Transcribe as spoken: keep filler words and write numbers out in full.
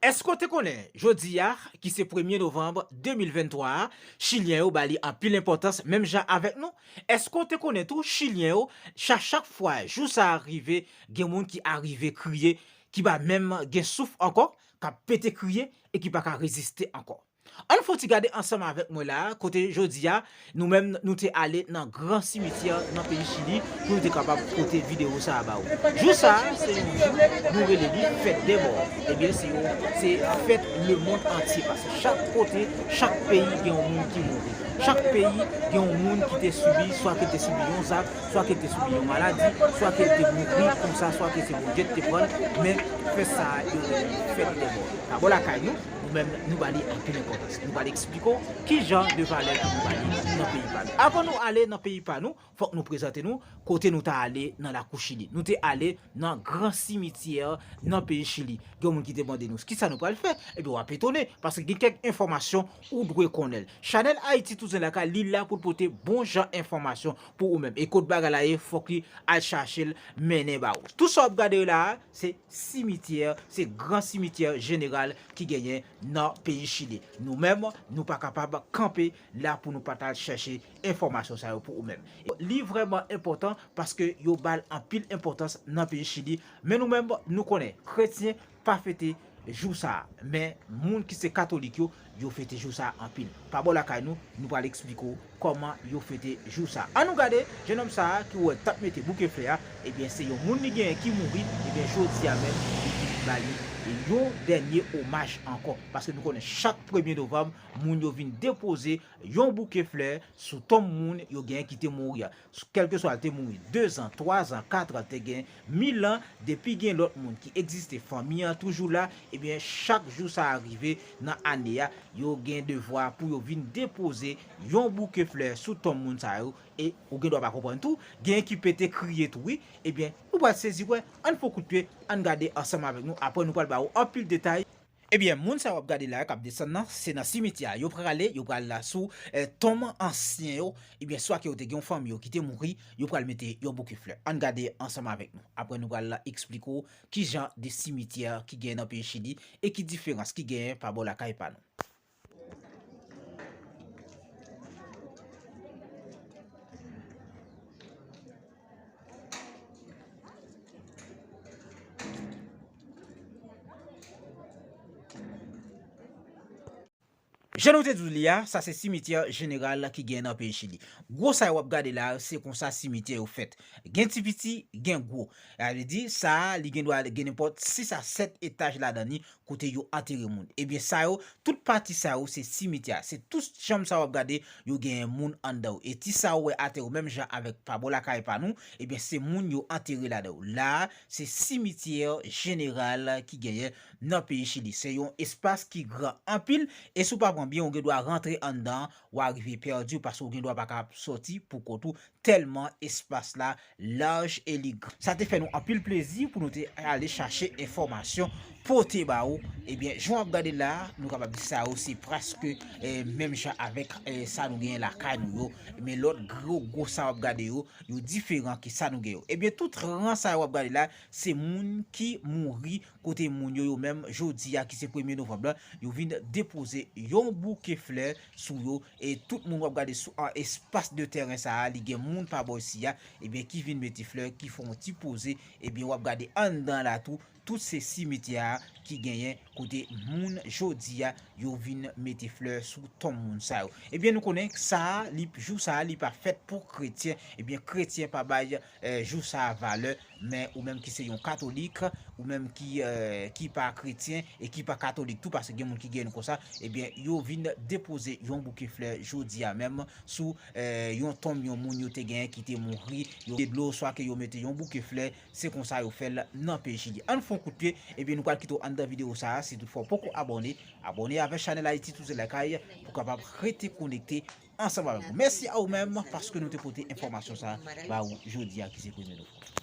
Èske w te konnen, jodi a, ki se premye novanm de mil venntwa a, Chilyen yo ba li anpil enpòtans, menm jan avèk nou? Èske w te konnen tou, Chilyen yo, cha-, chak fwa jou sa a rive, gen moun ki arive kriye, ki pa menm gen souf ankò, k ap pete kriye e ki pa ka reziste ankò? Ann fè yon ti gade ansanm avèk mwen la a, kote jodi a, nou menm, nou te ale nan gran simityè nan peyi Chili pou nou te kapab pote videyo sa a ba ou. Jou sa a, se yon jou nou rele li fèt dè mò. Ebyen, se yon, se fèt lemonn antye, paske chak kote, chak peyi gen yon moun ki mouri. Chak peyi gen yon moun ki te sibi, swa ke te sibi yon zak, swa ke te sibi yon maladi, swa ke te mouri konsa, swa ke se Bondye ki te pran l, men fèt sa a, yo rele li fèt dè mò. Dabò lakay nou, nou menm, nou ba li anpil enpòtans. Nou pral eksplike w ki jan de valè ke nou ba li nan peyi pa nou. Avan nou ale nan peyi pa nou, fòk nou prezante nou kote nou ta ale nan lakou Chili. Nou te ale nan gran simityè nan peyi Chili. Gen moun ki te mande nou, "Kisa nou pral fè?" Ebyen, w ap etone, paske gen kèk enfòmasyon ou dwe konnen l. Chanèl Ayiti Touzen Lakay, li la pou l pote bon jan enfòmasyon pou ou menm. E kot bagay la ye, fòk li al chache l mennen ba ou. Tout sa w ap gade yo la a, se simityè, se gran simityè jeneral ki genyen nan peyi Chili. Nou menm, nou pa kapab kanpe la pou nou pa t al chèche enfòmasyon sa yo pou ou menm. Li vrèman enpòtan paske yo ba l anpil enpòtans nan peyi Chili. Men nou menm, nou konnen, kretyen pa fete jou sa a. Men moun ki se katolik yo, yo fete jou sa a anpil. Pa bò lakay nou, nou pral eksplike w kòman yo fete jou sa a. Ann nou gade, jennonm sa a ki w wè t ap mete bouke flè a, ebyen, se yon moun li genyen ki mouri, ebyen, jodi a menm, li vin ba li yon dènye omaj ankò. Paske nou konnen chak premye novanm, moun yo vin depoze yon bouke flè sou tonm moun yo genyen ki te mouri a. Kèlkeswa l te mouri dezan, twazan, katran, te gen mil an, depi gen lòt moun ki egziste, fanmi an toujou la, ebyen, chak jou sa a rive nan ane a, yo gen devwa pou yo vin depoze yon bouke flè sou tonm moun sa yo, e ou gen dwa pa konprann tou, genyen ki pete kriye tou, wi, ebyen, ou pral sezi wè, ann fè yon kout pye, ann gade ansanm avèk nou, apre nou pral ba ou anpil detay. Ebyen, moun sa w ap gade la, k ap desann nan, se nan simityè a yo prale, yo pral la sou, eh, tonm ansyen yo, ebyen, swa ke yo te gen yon fanmi yo ki te mouri, yo pral mete yon bouke flè. Ann gade ansanm avèk nou. Apre, nou pral eksplike w ki jan de simityè ki gen nan peyi Chili e ki diferans ki genyen pa bò lakay pa nou. Jan nou te di w li a, sa se simityè jeneral ki gen nan peyi Chili. Gwo sa yo w ap gade la, se konsa simityè yo fèt. Gen ti piti, gen gwo. Sa vle di, sa a, li gen dwa gen nenpòt sis a sèt etaj ladan li, kote yo antere moun. Ebyen, sa yo, tout pati sa yo, se simityè a. Se tout chanm sa w ap gade, yo genyen moun anndan yo. E ti sa w wè atè yo, menm jan avèk pa bò lakay pa nou, ebyen, se moun yo antere ladan yo. La a, se simityè jeneral ki genyen nan peyi Chili. Se yon espas ki gran anpil, e si w pa pran byen, ou gen dwa rantre anndan, w a rive pèdi w, paske w gen dwa pa ka sòti pou kont ou, tèlman espas la laj e li gran. Sa te fè nou anpil plezi pou nou te ale chache enfòmasyon pote ba ou. Ebyen, jan w ap gade la, nou kapab di sa yo se prèske, eh, menm jan avèk, eh, sa nou genyen lakay nou yo. Men lòt gwo, gwo sa w ap gade yo, yo diferan ke sa nou gen yo. Ebyen, tout ran sa yo w ap gade la, se moun ki mouri, kote moun yo, yo menm, jodi a, ki se premye novanm lan, yo vin depoze yon bouke flè sou yo, e tout moun w ap gade sou, an espas de tèren sa a, li gen moun pa bò isi a, ebyen, ki vin mete flè, ki fè yon ti poze, ebyen, w ap gade anndan la tou, tout se simityè a ki genyen kote moun jodi a, yo vin mete flè sou tonm moun sa yo. Ebyen, nou konnen sa a, li, jou sa a, li pa fèt pou kretyen. Ebyen, kretyen pa bay, eh, jou sa a valè, men ou menm ki se yon katolik, ou menm ki, eh, ki pa kretyen e ki pa katolik tou, paske gen moun ki gen konsa, ebyen, yo vin depoze yon bouke flè jodi a menm sou, eh, yon tonm yon moun yo te genyen ki te mouri, yo mete dlo, swa ke yo mete yon bouke flè, se konsa yo fè l nan peyi Chili. Ann fè yon kout pye, ebyen, nou pral kite w anndan videyo sa a, si toutfwa w poko abòne, abòne avèk chanèl Ayiti Touzen Lakay pou w kapab rete konekte ansanm avèk nou. Mèsi a ou menm paske nou te pote enfòmasyon sa a ba ou jodi a ki se premye novanm.